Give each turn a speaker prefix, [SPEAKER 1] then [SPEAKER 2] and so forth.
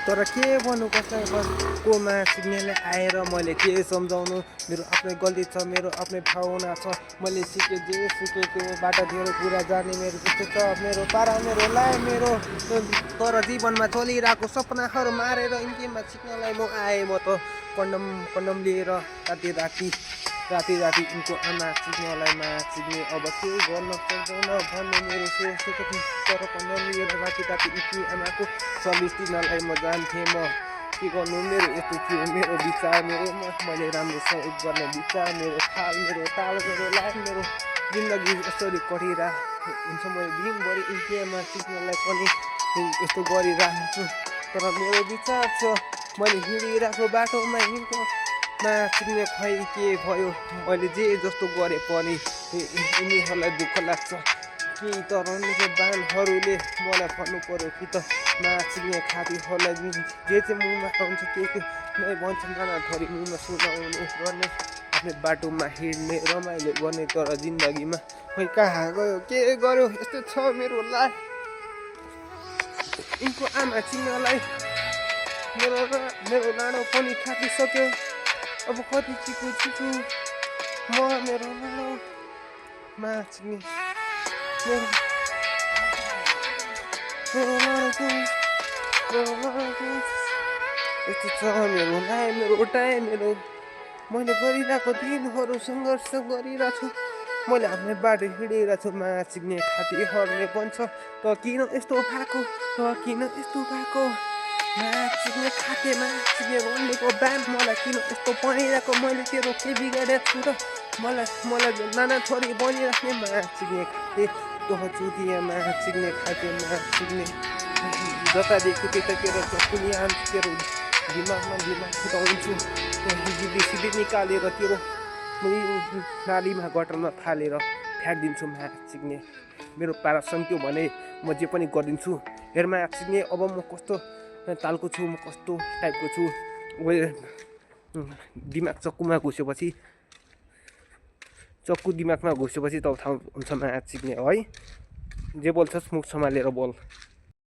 [SPEAKER 1] तर के भन्नु कसको सिग्नेलले आएर मैले के सम्झाउनु मेरो आफ्नै गल्ती छ मेरो आफ्नै भावना छ मैले सिकेँ जे सिकेँ त्यो बाटोतिर कुरा जाने मेरो त्यस्तो छ मेरो पारा मेरो लाए मेरो तर जीवनमा चलिरहेको सपनाहरू मारेर इन्डियामा सिक्नलाई म आएँ म त कन्डम लिएर राति उनको आमा चिक्नलाई चिक्ने अब के गर्न सक्दैन भन्ने मेरो सोचेको थिएँ तर कन्डम लिएर राति उनकी आमाको सर्भिस दिनलाई म जान्थेँ म के गर्नु मेरो यस्तो थियो मेरो विचार मैले राम्रो सहयोग गर्ने विचार मेरो ताल मेरो लाइफ मेरो जिन्दगी यसरी कटिरहेको हुन्छ मैले दिनभरि इन्डियामा सिक्नलाई पनि यस्तो गरिरहन्छु तर मेरो विचार छ मैले हिँडिरहेको बाटोमा सिक्ने खै के भयो मैले जे जस्तो गरे पनि यिनीहरूलाई दुःख लाग्छ कि तर मेरो बानहरूले मलाई भन्नु पर्यो कि त सिक्ने खातीहरूलाई जे चाहिँ मुखमा आउँछ के नै भन्छ नानाथरी मुखमा सुनाउनु गर्ने आफ्नो बाटोमा हिँड्ने रमाइलो गर्ने तर जिन्दगीमा खै कहाँ गयो के गर्यो यस्तो छ मेरो लाइफ यिनको आमा चिन्नलाई मेरो लाडो पनि थाकिसक्यो अब कति चिकु म मेरो लाडोमा चिन्ने यस्तो छ मेरो लाइफ मेरो टाइम मेरो मैले गरिरहेको दिनहरू सङ्घर्ष गरिरहेको छु मैले आफ्नै बाटो हिँडिरहेको छु सिक्ने खातीहरूले भन्छ त किन यस्तो भएको सिक्ने खातेमा सिक्ने भनेको ब्यान मलाई किन यस्तो बनिरहेको मैले तेरो के बिगाडेको छु र मलाई नाना छोरी बनिराख्ने सिक्ने खाते तह चुतियामा सिक्ने खातेमा सिक्ने जतादेखि त्यतातिर चकुलिया तेरो दिमाग फुटाउँछु सिधै निकालेर तेरो नालीमा गटरमा फालेर फ्याँकिदिन्छु सिक्ने मेरो पारा सन्क्यो भने म जे पनि गरिदिन्छु हेरमा सिक्ने अब म कस्तो तालको छु म कस्तो टाइपको छु दिमाग चक्कु दिमागमा घुसेपछि तब थाहा हुन्छ सिक्ने है जे बोल्छस् मुख सम्हालेर बोल।